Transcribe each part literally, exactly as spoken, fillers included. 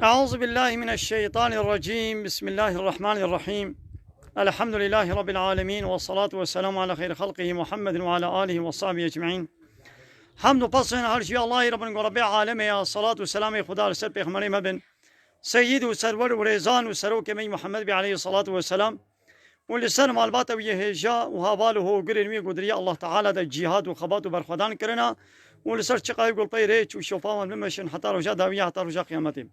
أعوذ بالله من الشيطان الرجيم. بسم الله الرحمن الرحيم. الحمد لله رب العالمين، والصلاة والسلام على خير خلقه محمد وعلى آله وصحبه أجمعين. Hemd û pesên her jî Allahî re bin, ku Rebbê alemê ya, salat û selamê Xuda li ser pêxemberê me bin, seyyid û serwer û rêzan û serokê me Muhammed bî aleyhi salatu ve selam. Û li ser malbata wî yê hêja û heval û hogirên wî ku di rêya Allah Teala de cîhad û xebat û berxwedan kirina û li ser çiqa wî ku li pey rêç û şopa wan bimeşin heta roja dawiya, heta roja qiyametê.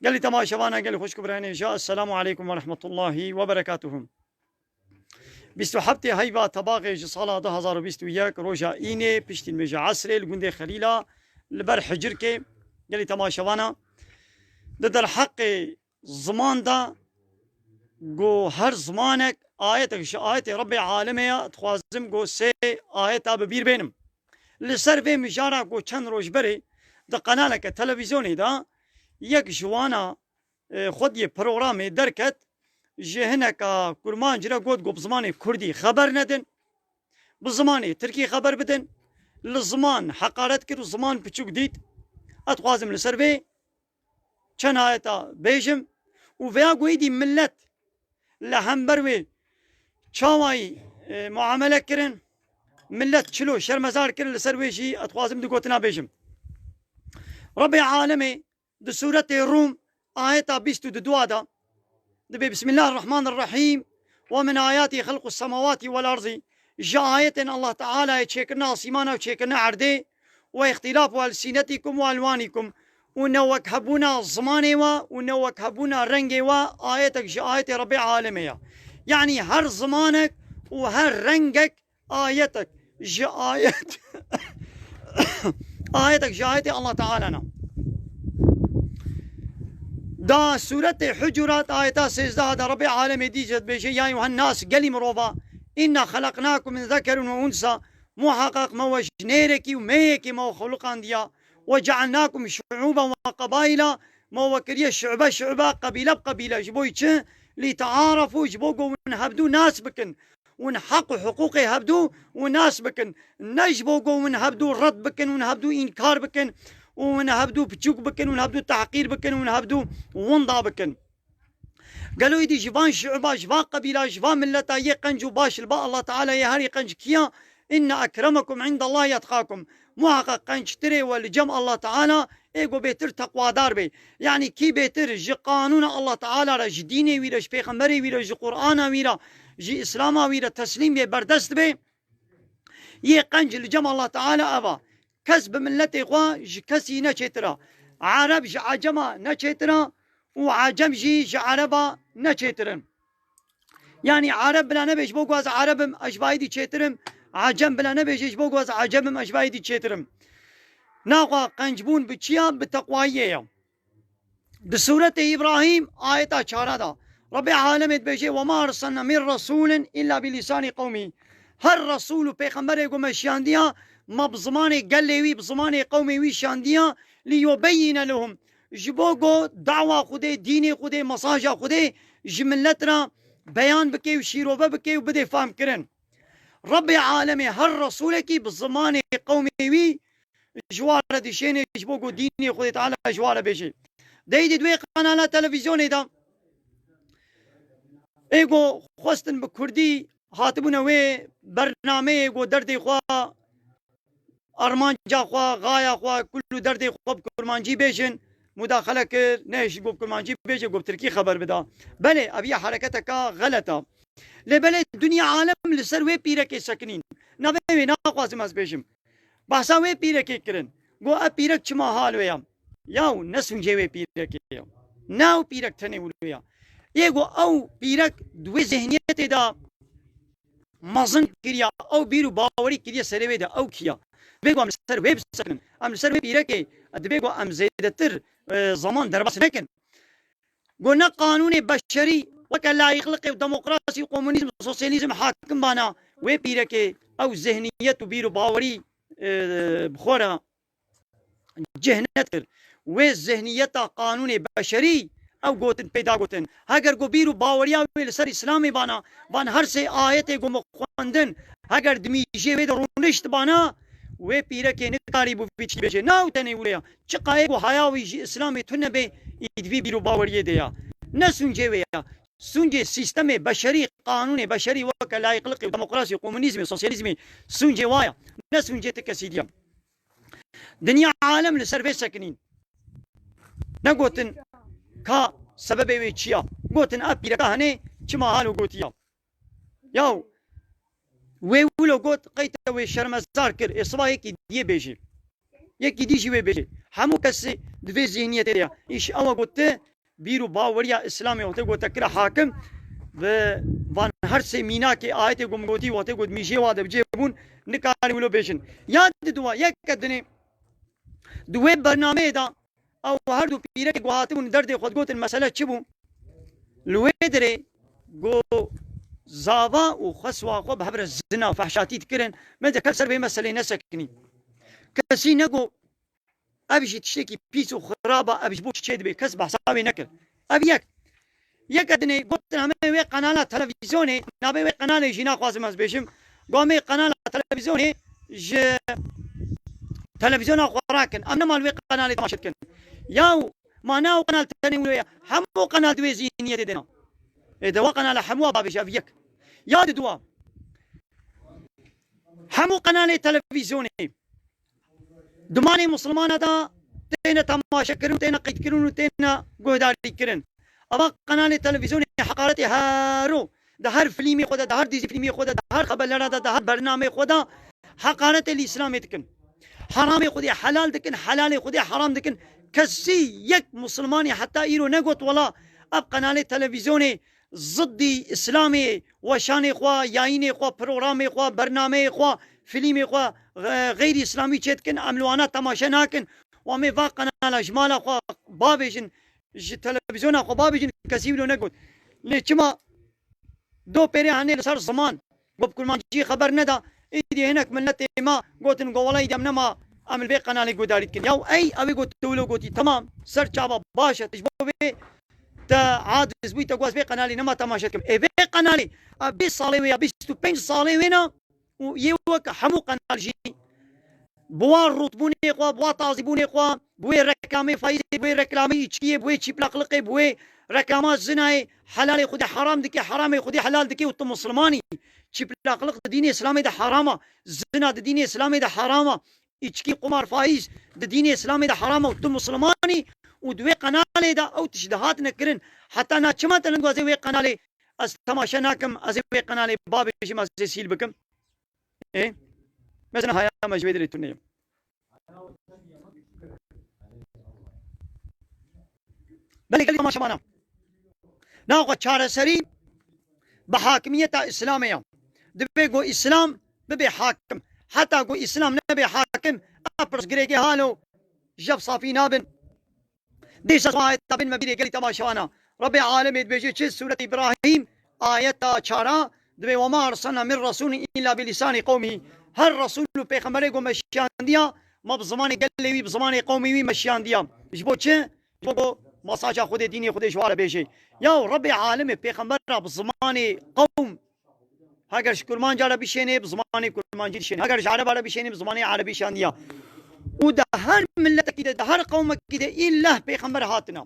Gelî temaşevana, gelî xwişk û birayên hêja, Esselamu aleykum ve rahmetullahi ve berekatuhu. Bîst û heftê heyva tebaxê ji sala du hazar û bîst û yek, roja înê, piştî nimêja esrê li gundê Xelîla li ber Hicirkê, gelî temaşevana, di derheqê ziman de, ku her zimanek ayetek ji ayetê Rebbê alemê ya, dixwazim ku sê ayeta bi bîr bênim. Li ser vê mijara ku çend roj berê di qenaleke televîzyonê de yek ji wana, e, xwediyê programê derket, ji hineka kurmanc re got ku bi zimanê kurdî xeber nedin, bi zimanê tirkî xeber bidin, li ziman heqaret kir û ziman piçûk dît. Ez dixwazim li ser vê çend ayeta bêjim û vêya ku êdî millet li hember wê çawayî, e, muamele kirin, millet çilo şermezar kirin, li ser wê jî ez dixwazim du gotina bêjim. Rebbê alemê di sûretê Rûm ayeta bîst û du de dibê: Bismillahirrahmanirrahîm. Ve min ayatî xelqus semawatî vel ardî. Ji ayetên Allah Teala'yê çêkirina asîmana û çêkirina erdê, ve îxtîlafu elsînetîkum ve elwanîkum, û newekhebûna zimanê we û newekhebûna rengê we ayetek ji ayetê Rebbê alemê ye. Yanî her zimanek û her rengek ayetek ji ayet ayetek ji ayetê Allah Teala ne. Da sûretê Hucurat ayeta sêzdeh de Rebbê alemê dîce dibêje: Ya eyyuhen nas, gelî mirova, inna xelaqnakum min zekerin ve unsa, muheqeq me we ji nêrekî û mêyekî me we xeliqandiya, ve cealnakum şuuben ve qebaila, me we kiriye şube şube, qebîle bi qebîle, ji bo çi? Lîtearefû, ji bo ku hûn hevdû nas bikin, hûn heq û hiqûqê hevdû hûn nas bikin. Ne ji bo ku hûn hevdû red bikin, hûn hevdû înkar bikin û hûn hevdû piçûk bikin, hûn hevdû tehqîr bikin, hûn hevdû winda bikin. Gelo êdî ji van şuba, ji van qebîla, ji van milleta yê qenc û baş li ba Allah Teala yê herî qenc kî ya? Inne ekremekum indallahî etqakum. Muheqeq qenctirê we li cem Allah Teala ê ku bêtir teqwadar bê. Yanî kî bêtir ji qanûna Allah Teala re, ji dînê wî re, ji pêxemberê wî re, ji Qur'ana wî re, ji Îslama wî re teslîm bê, berdest bê, yê qenc li cem Allah Teala ev a. Kes bi milletê xwe ji kesî ne çêtir a. Ereb ji Ecema ne çêtir a û Ecem jî ji Ereba ne çêtir in. Yanî Ereb bila nebê ji bo ku ez Ereb im, ez ji vayî dî çêtir im. Ecem bila nebêje ji bo ku ez Ecem im, ez ji vayî dî çêtir im. Naxwe qencbûn bi çi ya? Bi teqwayiyê ya. Di sûretê Îbrahîm ayeta çara de Rebbê alemê dibêje: Ve ma erselna min resulin illa bi lîsanî qewmî. Her resûl û pêxemberê ku me şiyandiya, me bi zimanê gelê wî, bi zimanê qewmê wî şiyandiya, liyubeyyine lehum. Ji bo ku dawa Xwedê, dînê Xwedê, mesaja Xwedê ji millet re beyan bike û şîrove bike û bidê fehmkirin. Rebbê alemê her resûlekî bi zimanê qewmê wî ji wa re dişêne, ji bo ku dînê Xwedê Teala ji wa re bêje. Dey di duê qenala televîzyonê de ê ku xwestin bi kurdî hatibûne wê bernameyê ku derdê xwe, armanca xwe, xaya xwe, kul û derdê xwe bi kurmancî bêjin, mudaxele kir, ne ji ku bi kurmancî bêje, ku bi tirkî xeber bida. Belê, ev ya hereketeka xelet a. Lê belê dinya alem li ser wê pîrekê sekinîn. Navê wê naxwazim ez bêjim. Behsa wê pîrekê kirin. Got, ev pîrek çima hal wê ya? Yaw, ne sûncê wê pîrekê ya. Ne ew pîrek tenê wilo ya. Yê got, ew pîrek di wê zihniyetê de mezin kiriya, ew bîr û bawerî kiriye serê wê de, ew kî ya? Divê ku em li ser wê bisekinin. Em li ser wê pîrekê, divê ku em zêdetir, e, zaman derbas nekin. Got, ne qanûnê beşerî weke layîqliqê û demokrasî û komunîzm û sosyalîzm hakim bana wê pîrekê, ew zihniyet û bîr û bawerî, e, bi xwe re cih nedikir. Wê zihniyeta qanûnê beşerî ew gotin peyda gotin. Heger ku bîr û baweriya wê li ser Îslamê bana, van her sê ayetê ku min xwendin, heger di mîjê wê de rûnişt bana, Wê pîrekê nikarîbû vî tiştî bêje. Na ew tenê wilo ya. Çiqa yê ku haya wî ji Îslamê tune be, î di vî bîr û baweriyê de ya. Ne sûncê wê ya. Sûncê sîstemê beşerî, qanûnê beşerî weke layîqliqê û demokrasî û komunîzmê û sosyalîzmê sûncê wa ya. Ne sûncê ti kesî diya. Dinya alem li ser vê sekinîn. Negotin ka sebebê wê çi ya. Gotin ev pîreka henê çima halo gotiya. Yaw, wê wilo got, qey te wê şermezar kir, ê siba yekî diyê bêjî. Yekî dî jî wê bêjî. Hemû kesî di vê zihniyetê de ya. Îş ew e got ti bîr û baweriya Îslamê û te got te kira hakim, bi van her sê mînakê ayetê ku min gotî, wextê got mîjê wa de bi cih bûn, nikarî wilo bêjin. Ya di dua, yeke dinê, di wê bernameyê de, ew her du pîrekê ku hatibûn derdê xwe digotin, mesele çi bû? Li wê dirê ku zava û xweswa xwe bi hev re zina, fehşatî dikirin, me de ker ser vê meselê nesekinî. Kesî nego ev jî tiştekî pîs û xirab e, ev ji bo çi çêdibe, kes behsa wê nekir. Ev yek. Yeke dinê gotin hemê wê qenala televîzyonê, navê wê qenalê jî naxwazim ez bêjim. Go hemê qenala televîzyonê ji televîzyona xwe rakin. Em nema li wê qenalê temaşe dikin. Yaw, ma ne ew qenal tenê wilo ye. Hemû qenal di wê zihniyetê de ne. Ê de wa qenala hemû a bavêje ev yek. Ya di dua. Hemû qenalê televîzyonê. Dimanê Muslimana da têne temaşekirin, têne qeydkirin û têne guhdarîkirin. Ava qenalê televîzyonê heqaretê hero di her filmê xwe de, di her dîzî filmê xwe de, di her xebelera de, di her bernamê xwe de heqaretê li Îslamê dikin. Heramê Xwedê helal dikin, helalê Xwedê heram dikin. Kesî yek Muslimanê heta îro negot, wela ev qenalê televîzyonê ziddî Îslamê, weşanê xwe, yayînê xwe, programê xwe, bernameyê xwe, filmê xwe, xe-, xeyrî Îslamî çêdikin, em li wana temaşe nakin. Wa me va qenala ji mala xwe bavêjin, ji televîzyona xwe bavêjin, kesî wilo negot. Lê çima do pêrê hene li ser ziman, go bi kurmancî xeber neda, îdî hinek miletê me gotin, go wela îdî em nema, em li vê qenalê guhdarî dikin. Yaw ey, ew ê got tu wilo gotî, temam, ser çava baş e, tu ji bo vê te aciz bûyî, te got ez vê qenalê nema temaşe dikim. Ê vê qenalê, a bîst salê wê ya, bîst û pênc salê wê na, û yê wek hemû qenal jî bi wan rûtbûnê xwe, bi wan tazîbûnê xwe, bi wê reklamê faîzê, bi wê reklamê îçkiyê, bi wê çîplaqliqê, bi wê reklama zinayê, helalê Xwedê heram dike, heramê Xwedê helal dike û tu Muslimanî. Çîplaqliq di dînê Îslamê de heram e, zina di dînê Îslamê de heram e, îçkî, qumar, faîz di dînê Îslamê de heram e û tu Muslimanî û di wê qenalê de ew tişt dihatine kirin. Heta na çima te ningwazê wê qenalê ez temaşe nakim, ez ê wê qenalê bavêjim, ez ê sîl bikim. Ê? Mezin haya me ji vê dirê tune ye. Belê gelî temaşevana. Naxwe çareserî bi hakimiyeta Îslamê ya. Divê ku Îslam bibe hakim. Heta ku Îslam nebe hakim, ev pirsgirêkê halo jev safî nabin. Dîsa ji ayeta bin me bîrê gelî temaşevana. Rebê alemê dibêje çi? Sûret Îbrahîm, ayeta çara, dibê, "Ve ma erselna min resûlin îlla bi lîsanî qewmihî." Her resûl û pêxemberê ku me şiyandiya, me bi zimanê gelê wî, bi zimanê qewmê wî me şiyandiya. Ji bo çi? Ji bo ku masaja Xwedê, dînê Xwedê ji wan re bêje. Yaw Rebê alemê pêxembera bi zimanê qewm Heger ji kurmanca re bişênê, bi zimanê kurmancî dişênê. Heger ji ereba re bişênê, bi zimanê erebî şandiya. Û di her miletekî de, di her qewmekî de îllah pêxember hatine.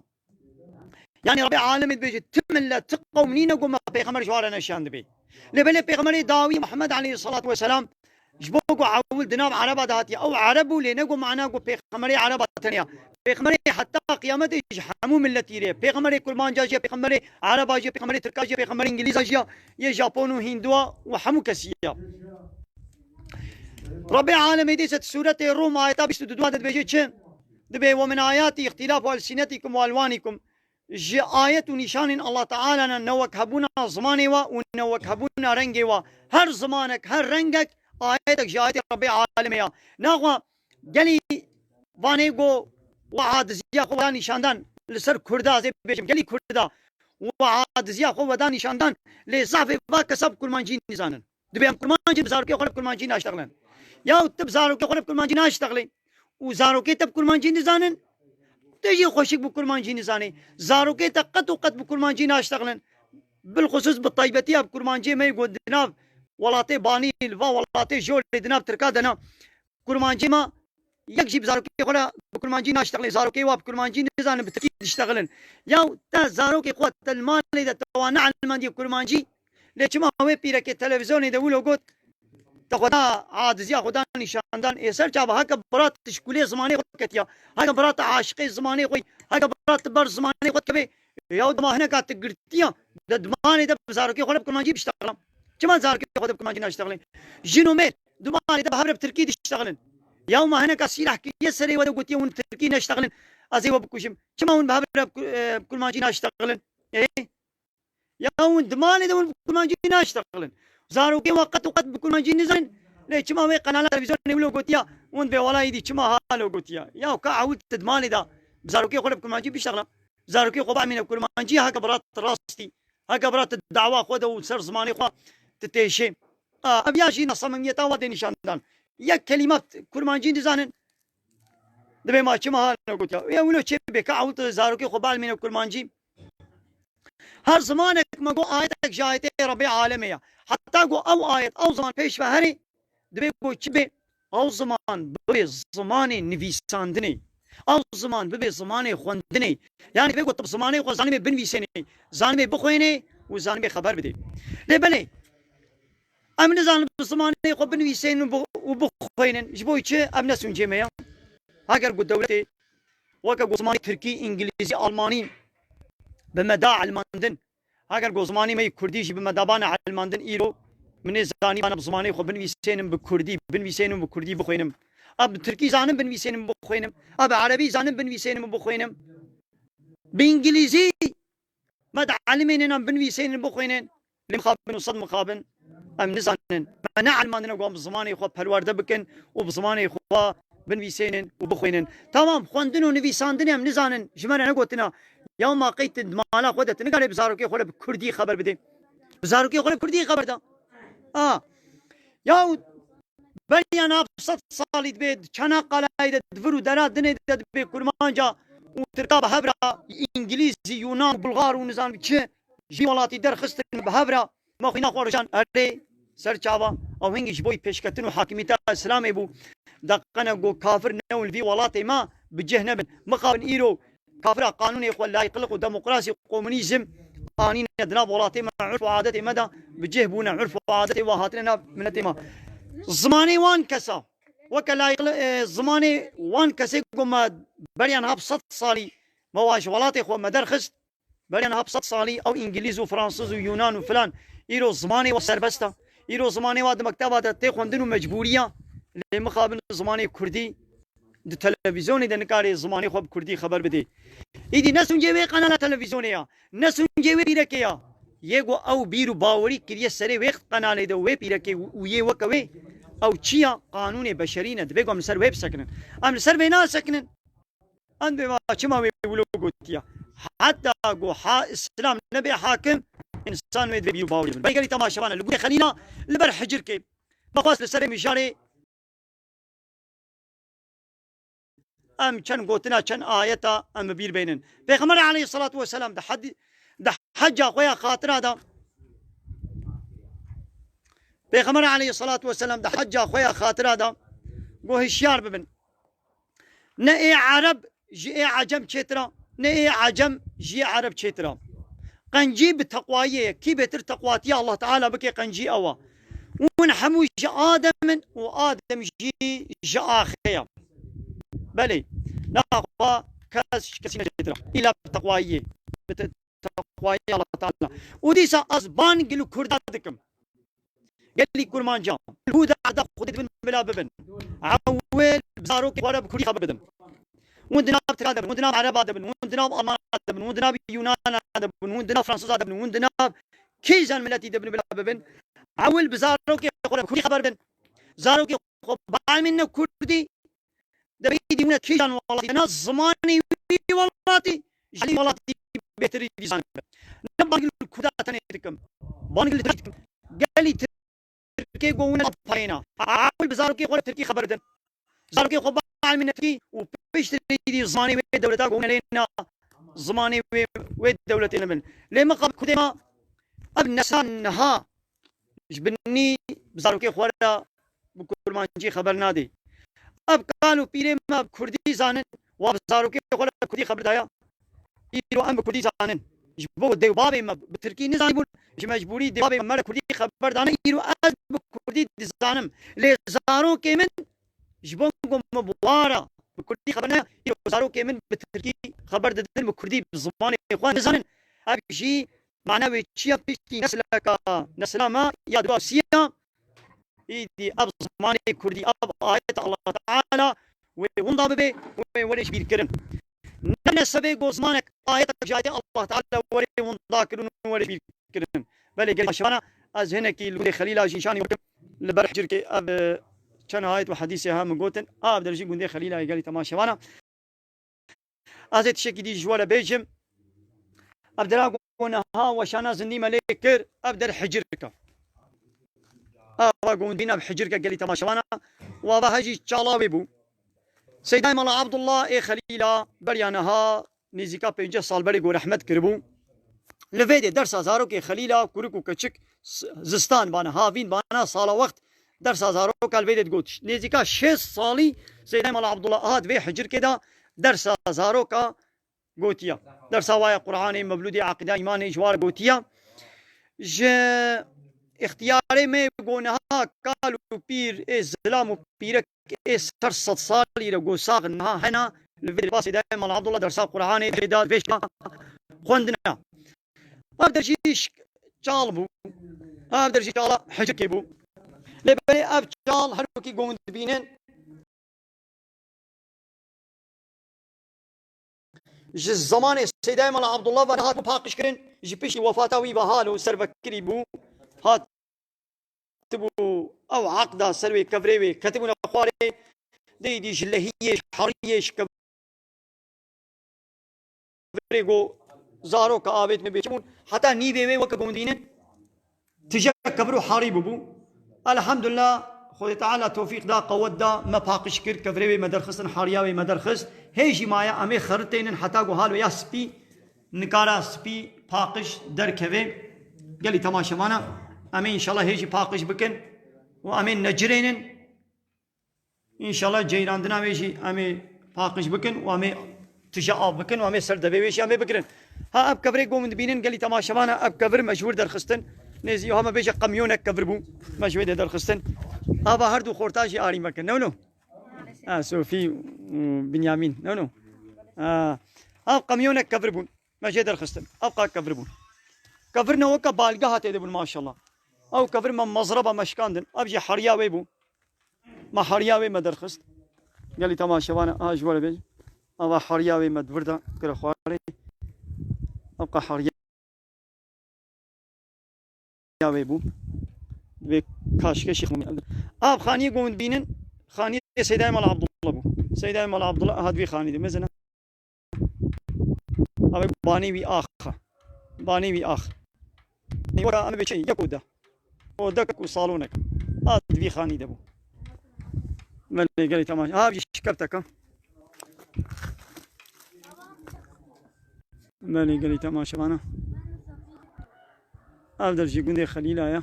Yanî Rebê alemê dibêje, ti milet, ti qewm nîne ku me pêxember ji wan re neşandibe. Lê belê pêxemberê dawî Muhammed aleyhisselatu vesselam ji bo ku ewil di nav ereba de hatiye. Ew ereb bû, lê ne ku mana ku pêxemberê ereba tenya. Pêxemberê heta qiyametê ji hemû miletî re. Pêxemberê kurmanca jî, pêxemberê ereba jî, pêxemberê tirka jî, pêxemberê îngilîza jî, yê Japon û Hîndû û hemû kesî ya. Rebê alemê dîse di sûretê Rûm ayeta bîst û du de dibêje çi? Dibê, "Ve min ayatî îxtîlafu elsinetikum ve elwanikum." Ji ayet û nîşanên Allah Teala ne, newekhebûna zimanê wa û newekhebûna rengê wa. Her zimanek, her rengek ayetek ji ayetê Rebê alemê ya. Naxwe gelî vanê ku we aciziya xwe weda nîşandan li ser Kurda, ez ê bêjim, gelî Kurda we aciziya xwe weda nîşandan, lê zafê va kesa bi kurmancî nizanin. Dibê em kurmancî bi zarokê xwe re bi kurmancî naştexlin. Ya tu bi zarokê xwe re bi kurmancî naştexlê û zarokê te bi kurmancî nizanin, tu jî xweşik bi kurmancî nizanî. Zarokê te qet û qet bi kurmancî naştexlin. Bilxusûs bi taybetiya bi kurmanciyê me yê ku di nav welatê banî, li va welatê jorê, di nav tirka de ne. kurmancî ma, yek jî bi zarokê xwe re bi kurmancî naştexilin. Zarokê wa bi kurmancî nizanin, bi tirkî diştexilin. Ya te zarokê xwe te li malê de te wan neelmandiye kurmancî, lê çima wê pîrekê televîzyonê de wilo got, te xwe da aciziya xwe da nîşandan. Ê ser çava heke bira te şkûlê zimanê xwe ketiya, heke bira te aşiqê zimanê xwe, heke bira te ber zimanê xwe dikeve, ya dema hineka te girtiya, de dimanê de bi zarokê xwe re bi kurmancî biştexila. Çima zarokê xwe de bi kurmancî naştexilin? Jin û mêr dimanê de bi hev re bi tirkî diştexilin. Ya ma hineka sîlah kiriye serê we de gotiye hûn tirkî neştexilin, ez ê we bikujim. Çima hûn bi hev re bi ku-, e, bi kurmancî naştexilin? Ê? Ya hûn dimanê de hûn bi kurmancî naştexilin. Zarokê we qet û qet bi kurmancî nizanin. Lê çima wê qenala televîzyonê wilo gotiya, hûn vê wala êdî çima halo gotiya? Ya ka ewil tu dimanê de bi zarokê xwe re bi kurmancî biştexila. Zarokê xwe bielmîne kurmancî, heke bira tu rastî, heke bira tu dawa xwe de û ser zimanê xwe tu têşê. A, ev ya jî nasamimiyeta wa dê nîşandan. Yek kelîme kurmancî nizanin. Dibê ma çima halo gotiya? Ya wilo çê bê ka ewil tu zarokê xwe bielmîne kurmancî. Her zimanek me got ayetek ji ayetê Rebbê alemê ya. Heta got ew ayet, ew ziman pêş ve herê, dibê got çi bê? Ew ziman bibe zimanê nivîsandinê. Ew ziman bibe zimanê xwendinê. Yani dibê got tu bi zimanê xwe zanibê binivîsênê, zanibê bixwênê û zanibê xeber bidê. Lê belê, em nizanin bi zimanê xwe binivîsênin û bi-, û bixwênin. Ji bo çi? Ev ne sûncê me ya. Heger ku dewletê weke ku zimanê tirkî, îngilîzî, almanî bi me da elmandin, heger ku zimanê me yê kurdî jî bi me da bane elmandin îro, min ê zanî bana bi zimanê xwe binivîsênim bi kurdî, binivîsênim bi kurdî bixwênim. A bi tirkî zanim binivîsênim bixwênim. A bi erebî zanim binivîsênim bixwênim. Bi îngilîzî me dielimênin em binivîsênin bixwînin. Lê mixabin û sed mixabin em nizanin. Me neelimandine ku em bi zimanê xwe perwerde bikin û bi zimanê xwe binivîsênin û bixwînin. Tamam, xwendin û nivîsandinê em nizanin. Ji me re negotina. Ya ma qey tu di mala xwe de tu nikarê bi zarokê xwe re bi kurdî xeber bidê? Bi zarokê xwe re bi kurdî xeber da. A. Ya Beriya nav sed salî dibê di Çanaqqalayê de, di vir û dera dinê de dibê kurmanca û tirka bi hev re, îngilîz, yunan, bulgar û nizam çi, ji welatî derxistin bi hev re, me xwîna xwe rijan erê ser çava. Ew hingî ji bo pêşketin û hakimiyeta Îslamê bû. De qene got kafir newin li vî welatê me bi cih nebin. Mixabin îro kafira qanûnê xwe, layîqlik û demokrasî, komunîzm anîne di nav welatê me, urf û adetê me de bi cih bûne, urf û adetê we hatine nav miletê me. Zimanê wan kesa, weke layîqli, e, zimanê wan kesê ku me beriya niha bi sed salî me wa ji welatê xwe me derxist, beriya niha bi sed salî ew îngilîz û fransiz û yunan û filan, îro zimanê wa serbest e. Îro zimanê wa di mekteba de tê xwendin û mecbûrî ye. Lê mixabin zimanê kurdî di televîzyonê de nikarê zimanê xwe bi kurdî xeber bidê. Îdî ne sûncê wê qenala televîzyonê ya, ne sûncê wê pîrekê ya. Yê ku ew bîr û bawerî kiriye serê wê qenalê de û wê pîrekê û, û yê weke wê, ew çi ya? Qanûnê beşerî ne. Divê ku em li ser wê bisekinin. Em li ser vê nasekinin. Em divê va çima wê wilo gotiya. Heta ku ha Îslam nebe hakim, însan wê divê bîr û bawerî bin. Belê gelî temaşevane, li gurê Xelîla, li ber hicirkê. Me xwest li serê mijarê em çend gotina, çend ayeta em bi bîr bênin. Pêxember aleyhissalatu vesselam di hedi-, di hecca xwe ya xatira da, Pêxember aleyhissalatu vesselam di hecca xwe ya xatira da got hişyar bibin. Ne ê Ereb ji ê Ecem çêtir a, ne ê Ecem ji yê Ereb çêtir a. Qencî bi teqwayiyê ye. Kî bêtir teqwatiya Allah Teala bike, qencî ew a. Hûn hemû ji Adem in û Adem jî ji axê ye. Belê, naxwe kes ji kesî ne çêtir a. Îla bi teqwayiyê. Bi te-, teqwayî Allah Teala. Û dîsa ez bang li Kurda dikim. Gelî kurmanca, li hûda erda Xwedê dibin bila bibin. Ewil bi zarokê xwe re bi kurdî xeber bidin. Hûn di nav Tirka de bin, hûn di nav Ereba de bin, hûn di nav Almana de bin, hûn di nav Yunana de bin, hûn di nav Fransiza de bin, hûn di nav kîjan miletî de bin bila bibin. Ewil bi zarokê xwe re bi kurdî xeber bidin. Zarokê xwe bielmîne kurdî, Dibê dî hûn kîjan welatî ne zimanê wî welatî, ji alî welatî bêtir dî zanibe. Ne bang li Kurda tenê dikim. Bang li Tirkî dikim. Gelî Tirkê ku hûn ne payêna. Ewil bi zarokê xwe li Tirkî xeber bidin. Zarokê xwe bielmîne Tirkî û piştre dî zimanê wê dewleta ku hûn lê ne zimanê wê, wê dewletê nebin. Lê mixabin Kurdê me ev nesa niha ji binî bi zarokê xwe re bi kurmancî xeber nadê. Ev kal û pîrê me bi kurdî zanin, wa bi zarokê xwe re bi kurdî xeber daya. Îro em bi kurdî zanin. Ji bo dêwbabê me bi tirkî nizanîbûn, ji mecbûrî dêwbabê me re kurdî xeber dane. Îro ez bi kurdî dizanim. Lê zarokê min ji bo ku min bi wan re bi kurdî xeber neya, îro zarokê min bi tirkî xeber didin, bi kurdî bi zimanê xwe nizanin. Ev jî mana wê çi ye? Piştî nesleka, nesla me ya duasiya, îdî ev zimanê kurdî, ev ayet Allah Teala wê winda bibe, wê were ji bîr kirin. Ne nesebê ku zimanek, ayetek ji ayetê Allah Teala were winda kirin û were ji bîr kirin. Belê gelî şevana, ez hinekî li gundê Xelîla jî nîşanî bikim. Li ber Hicirkê ev, e, çend ayet û hedîsê ha min gotin. Ev der jî gundê Xelîla ye gelî temaşevana. Ez ê tiştekî dî ji we re bêjim. Ev dera ku niha weşana zindî me lê kir, ev der Hicirk e. Ava gundîn ev Hicirk e gelî temaşevana. Û ava hejî çala wê bû. Seydayê Mala Abdullah ê Xelîla beriya niha nêzîka pêncî sal berê ku rehmet kiribû. Li vê de dersa zarokê Xelîla, kurik û keçik, s-, zistan bana, havîn bana, sala wext dersa zaroka li vê de digot. Nêzîka şêst salî Seydayê Mala Abdullah hat vê Hicirkê de dersa zaroka gotiya. Dersa waya Qur'anê, mevlûdê, aqîda, îmanê ji war gotiya. Ji îxtiyarê me ku niha kal û pîr ê zilam û pîrek ê ser sed salî re ku sax niha hena, li vê derbasê de Mala Abdullah dersa Qur'anê jê da vê şa xwendina. Ev der jî ş-, çal bû. Ev der jî çala Hicirkê bû. Lê belê ev çal her wekî ku min dibînin, ji zemanê Seydayê Mala Abdullah ve hatibû paqijkirin, ji piştî wefata wî ve halo servekirî bû, hatibû ew aqda ser wê kevirê wê ketibûne xwarê, dê dî ji lehiyê, ji heriyê, ji kevirê ku zaroka avêt me bê çi bûn, heta nîvê wê weke ku min dînin, tije kevir û harî bûbû. Elhamdulillah, Xwedê Teala tewfîq da, qewet da, me paqij kir, kevirê wê me derxistin, hariya wê me derxist. Hê jî maye, em ê xeritênin heta ku halo ya spî, nikara spî paqij derkeve. Gelî temaşevana, em ê înşallah hê jî paqij bikin û em ê necirênin. Înşallah ceyrandina wê jî em ê paqij bikin û em ê tije av bikin û em ê ser devê wê jî em ê bigirin. Ha, ev kevirê ku min dibînin gelî temaşevana, ev kevir me ji wir derxistin. Nêzî, ha me bêje qemyonek kevir bû. Me ji wê de derxistin. Ava her du xorta jî arî me kin. Ne wilo? Ha, Sofî û Binyamîn. Ne wilo? Ha, ev qemyonek kevir bûn. Me jê derxistin. Ev qa kevir bûn. Kevir ne weke balgeha tê de bûn maşallah. Ew kevir me mezreba me şikandin. Ev jî heriya wê bû. Me heriya wê me derxist. Gelî temaşevana, ha, ji we re bêjim. Ava heriya wê me di vir de kire xwarê. Ev qa heriya wê bû. Vê kaşke Şêx Mûmî. Ev xaniyê ku hûn dibînin, xaniyê Seydayê Mala Abdullah bû. Seydayê Mala Abdullah, aha, di vê xanî de mezin e. Ev banê wî ax e. Banê wî ax. Weke em bê çi? Yek oda. Odek û salonek. A di vî xanî de bû. Belê gelî temaşe. Ha, jî şikeftek e. Belê gelî temaşevana. Ev der jî gundê Xelîla ye.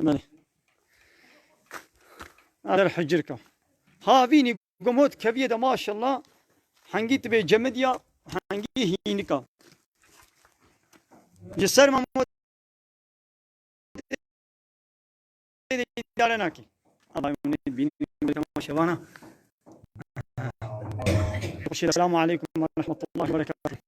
Belê. Ev der hicirka. Havînî gomot keviye de maşallah. Hengî tibê cemidiya, hengî hînika. Ji ser Mamot îdare nake. Ama hûn ê bînin temaşevana. Selamu aleykum ve rahmetullahi ve berekatuhu.